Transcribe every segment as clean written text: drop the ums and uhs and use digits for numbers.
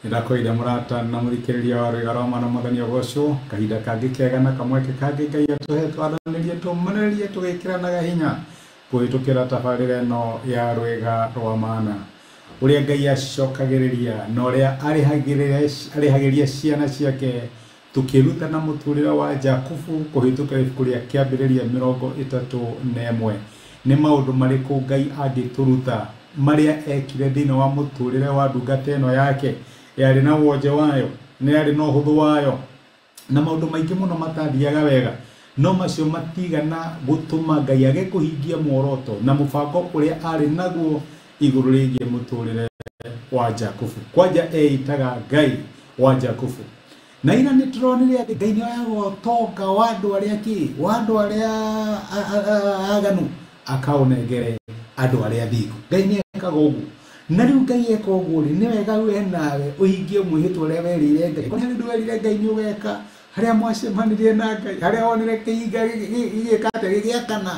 Nĩndakũire mũrata na mũthikĩrĩria wa Rwĩga rwa Mana Mwathani ũgocwo kahinda kangĩ kega na kamweke kangĩ Ngai atũhe twaranĩrie tũmanĩrĩrie tũgĩkĩranaga hinya kũhĩtũkĩra tabarĩra ĩno ya Rwĩga rwa Mana. Ũrĩa Ngai acokagĩrĩria na ũrĩa arĩhagĩria ciana ciake tũkĩrutana mũtũrĩre wa Jakubu kũhĩtũkĩra ibuku rĩa Kĩambĩrĩria 31. Nĩ maũndũ marĩkũ Ngai angĩtũruta marĩa ekire thĩinĩ wa mũtũrĩre wa ndungata ĩno yake yarĩ na wonje wayo, nĩ yarĩ na ũhũthũ wayo, na maũndũ maingĩ mũno matathiaga wega, no macio matigana gũtũma Ngai age kũhingia muoroto na mũbango ũrĩa arĩ naguo igũrũ rĩgiĩ mũtũrĩre wa Jakubu. Kwanja eitaga Ngai wa Jakubu. Na ira nĩ tũronire atĩ Ngai nĩ oyaga ũtonga wa andũ arĩa kĩ, wa andũ arĩa aganu akaũnengere andũ arĩa athingu. Ngai nĩ ekaga ũguo. Na rĩu Ngai eka ũguo rĩ, nĩ wega we nawe ũhingie mwĩhĩtwa ũrĩa werĩire Ngai. Harĩa ũndũ werĩire Ngai nĩ ũgeka, harĩa mwacemanirie na Ngai, harĩa wonire kĩhinga gĩgĩka atĩa, gĩgĩakana,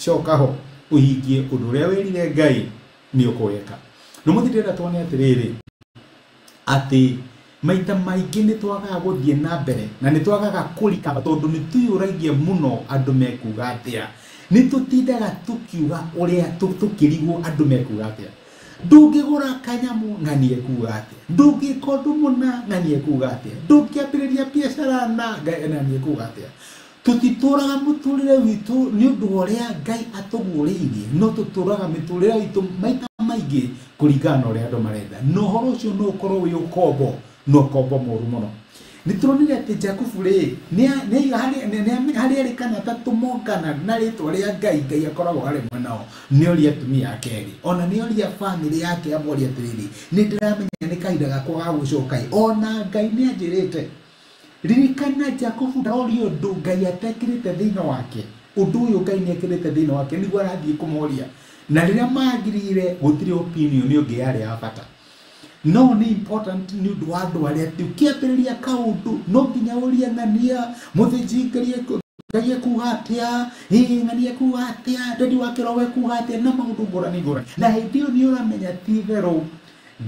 coka ho ũhingie ũndũ ũrĩa werire Ngai nĩ ũkũwĩka. No mũthĩ ndĩrenda tuone atĩrĩrĩ, atĩ maita maingĩ nĩ twagaga gũthiĩ na mbere na nĩ twagaga kũrika tondũ nĩ twĩyũragia mũno andũ mekuga atĩa. Nĩ tũtindaga tũkiuga ũrĩa tũkĩrigwo andũ mekuga atĩa. Ndũngĩgũra kanyamũ ng'ani ekuga atĩa, ndũngĩka ũndũ mũna ng'ani ekuga atĩa, ndũngĩambĩrĩria biacara na ng'ani ekuga atĩa. Tũtitũraga mũtũrĩre witũ nĩ ũndũ wa ũrĩa Ngai atũguũrĩirie, no tũtũraga mĩtũrĩre itũ maita maingĩ kũringana na ũrĩa andũ marenda. Na ũhoro ũcio no ũkorwo wĩ ũkombo, na ũkombo mũru mũno. Nĩ tũronire atĩ Jakubu rĩ, harĩa arĩ kana atatũ mongana na rĩtwa rĩa Ngai, Ngai akoragwo arĩ mwena wao. Nĩ oria atumia ake erĩ, ona nĩ oria bamĩrĩ yake amoria atĩrĩrĩ, nĩ ndĩramenya nĩ kahinda gakwa ga gũcoka ĩ, ona Ngai nĩ anjĩrĩte. Ririkana Jakubu ndaroria ũndũ Ngai atekĩrĩte thĩinĩ wake, ũndũ ũyũ Ngai nĩ ekĩrĩte thĩinĩ wake nĩguo arathiĩ kũmoria. Na rĩrĩa magirire gũtirĩ opinion ĩngĩ yarĩ ya bata. No nĩ important nĩ ũndũ wa andũ arĩa atĩ ũkĩambĩrĩria kaũndũ no nginya ũrie ng'ania mũthĩnjĩri Ngai ekuga atĩa, ĩĩ ng'ania ekuga atĩa, ndadi wa kĩroho ekuga atĩa, na maũndũ ngũrani ngũrani. Na hĩndĩ ĩyo nĩ ũramenya ti itherũ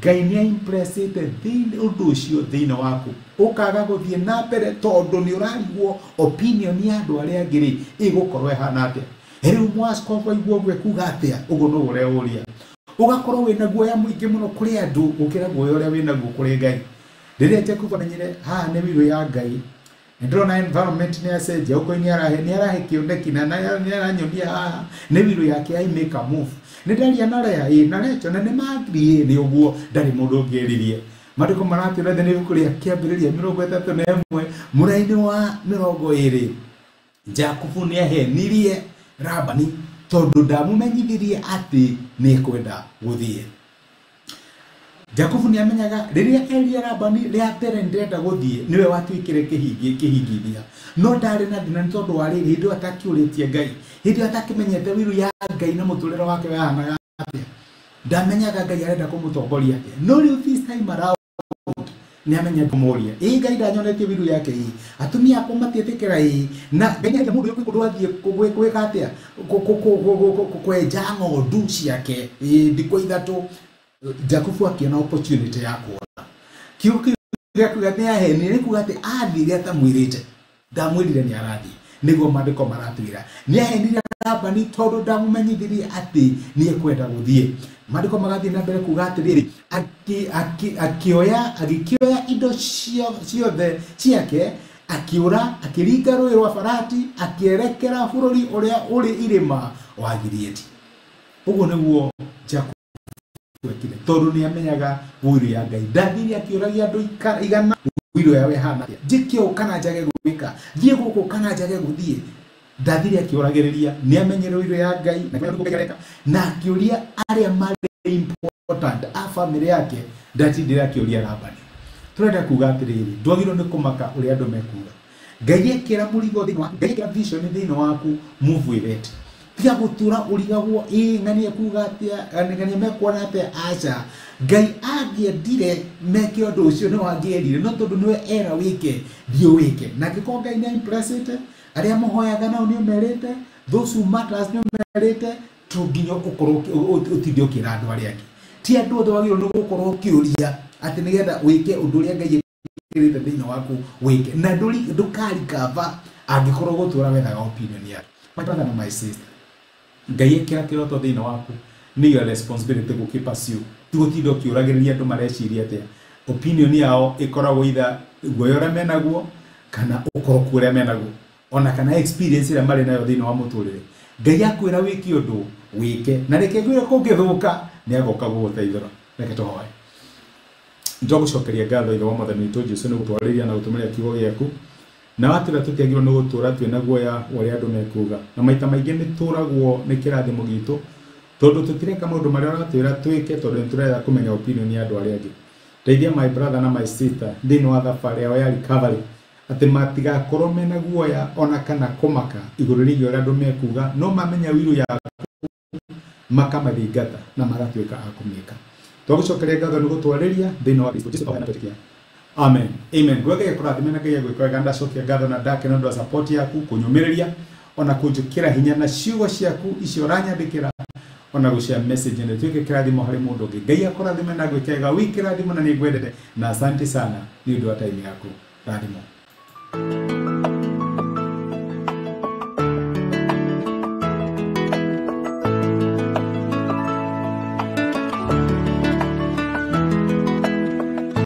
Ngai nĩ aimpressĩte thĩinĩ ũndũ ũcio thĩinĩ waku, ũkaga gũthiĩ na mbere tondũ nĩ ũrarigwo opinion ya andũ arĩa angĩ rĩ ĩgũkorwo ĩhana atĩa. Rĩu mwaskobu aigua ũguo ekuga atĩa, ũguo no ũreũria. Ũgakorwo wĩna guoya mũingĩ mũno kũrĩ andũ gũkĩra guoya ũrĩa wĩnaguo kũrĩ Ngai. Rĩrĩa Jakubu amenyire haha nĩ wiro ya Ngai, nĩ ndĩrona environment nĩ yacenjia, ũguo nĩ arahe kĩoneki na nĩ aranyonia haha nĩ wiro yake I make a move. Nĩ ndaria na Lea, ĩ na Rachel, na nĩ magiri, ĩ nĩ ũguo, ndarĩ mũndũ ũngĩeririe. Maandĩko maratwĩra thĩinĩ ibuku rĩa Kĩambĩrĩria 31 mũraini wa 20, Jakubu nĩ ahenirie Labani tondũ ndamũmenyithirie atĩ nĩ ekwenda gũthiĩ. Jakubu nĩ amenyaga rĩrĩa erire Labani rĩa mbere ndĩrenda gũthiĩ, nĩwe watuĩkire kĩhingithia. No ndarĩ na thĩna nĩ tondũ wa rĩrĩ, hĩndĩ ĩyo atakĩũrĩtie Ngai, hĩndĩ ĩyo atakĩmenyete wiru ya Ngai na mũtũrĩre wake wahanaga atĩa, ndamenyaga Ngai arenda kũmũtongoria atĩa. No rĩu this time around nĩ amenya kũmũria, ĩ Ngai ndanyonetie wiru yake, ĩ atumia akwa matiĩtĩkĩra, ĩ na Ngai nĩ mũndũ ũyũ kũndũ athiĩ gwĩka atĩa, kwenja ng'ondu ciake ĩ thikũ 3. Jakubu akĩona opportunity ya kuona kiugo kĩu gĩa kuga nĩ ahenire, nĩ kuga atĩ athire atamwĩrĩte, ndamwĩrire nĩ arathiĩ. Nĩguo maandĩko maratwĩra nĩ ahenire Labani tondũ ndamũmenyithirie atĩ nĩ ekwenda gũthiĩ. Maandĩko magathiĩ na mbere kuga atĩrĩrĩ, agĩkĩoya indo ciothe ciake, akĩũra, akĩringa rũĩ rwa Farati, akĩerekera bũrũri ũrĩa ũrĩ irĩma wa Gileadi. Ũguo nĩguo Jakubu ekire, tondũ nĩ amenyaga wũiru ya Ngai. Ndathire akĩũragia andũ igana wũiru yawe ĩhana atĩa, njĩke ũũ kana njage gwĩka, thiĩ gũkũ kana njage gũthiĩ. Ndathire akĩũragĩrĩria, nĩ amenyire wũiru ya Ngai na akĩũria arĩa marĩ important a famĩlĩ yake, ndatindire akĩũria Labani. Tũrenda kuga atĩrĩrĩ, ndwagĩrĩirwo nĩ kũmaka ũrĩa andũ mekuga. Ngai ekĩra mũrigo thĩinĩ waku, Ngai ekĩra vision thĩinĩ waku, move with it. Tiga gũtũra ũrigagwo, ĩ ng'ania ekuga atĩa, ng'ania mekuona atĩa, aca. Ngai angĩendire meke ũndũ ũcio no angĩerire, no tondũ nĩwe era wĩke, thiĩ wĩke. Na angĩkorwo Ngai nĩ aimpressĩte, arĩa mũhoyaga nao nĩ ũmerĩte, those who matters nĩ ũmerĩte, to nginya ũkorwo ũtinde ũkĩra andũ arĩa angĩ. Ti andũ othe wagĩrĩirwo nĩ gũkorwo ũkĩũria. Atĩ nĩgetha wĩke ũndũ ũrĩa Ngai ekĩrĩte thĩinĩ waku wĩke, na ndũkarikava angĩkorwo gũtũra wethaga opinion ya my brother na my sister. Ngai ekĩra kĩroto thĩinĩ waku, nĩ your responsibility gũkĩ-pursue, ti gũtinda ũkĩũragĩrĩria andũ mareciria atĩa. Opinion yao ĩkoragwo either guoya ũrĩa menaguo kana ũkoroku ũrĩa menaguo, ona kana experience ĩrĩa marĩ nayo thĩinĩ wa mũtũrĩre. Ngai akwĩra wĩke ũndũ, wĩke, na reke ngwĩre kũngĩthũka nĩ agoka gũgũteithũra. Reke tũhoe. Nĩtwagũcokeria ngatho Ithe wa Mwathani witũ Jesũ nĩ gũtwarĩria na gũtũmĩra kiugo gĩaku, na watwĩra tũtiagĩrĩirwo nĩ gũtũra twĩna guoya wa ũrĩa andũ mekuga, na maita maingĩ nĩ tũragwo nĩ kĩrathimo gitũ tondũ tũtireka maũndũ marĩa ũratwĩra twĩke, tondũ nĩ tũrenda kũmenya opinion ya andũ arĩa angĩ. Teithia my brother na my sister thĩinĩ wa thabarĩ yao ya recovery, atĩ matigakorwo mena guoya ona kana kũmaka igũrũ rĩgiĩ ũrĩa andũ mekuga, no mamenya wiru yaku makamathingata na magatuĩka a kũmĩka. Twagũcokeria ngatho nĩ gũtwarĩria thĩinĩ wa Kristo Jesu na twĩtĩkia. Amen. Amen. Ngwege kũrathime na Ngai agwĩka wega. Ndacokia ngatho na ndakena ũndũ wa support yaku, kũnyũmĩrĩria ona kũnjĩkĩra hinya na ciugo ciaku icio ũranyandĩkĩra, ona gũshare message ĩno ĩtuĩke kĩrathimo harĩ mũndũ ũngĩ. Ngai akũrathime na agwĩke wega. Wĩ kĩrathimo na nĩ ngwendete, na asante sana nĩ ũndũ wa time yaku. Rathimo.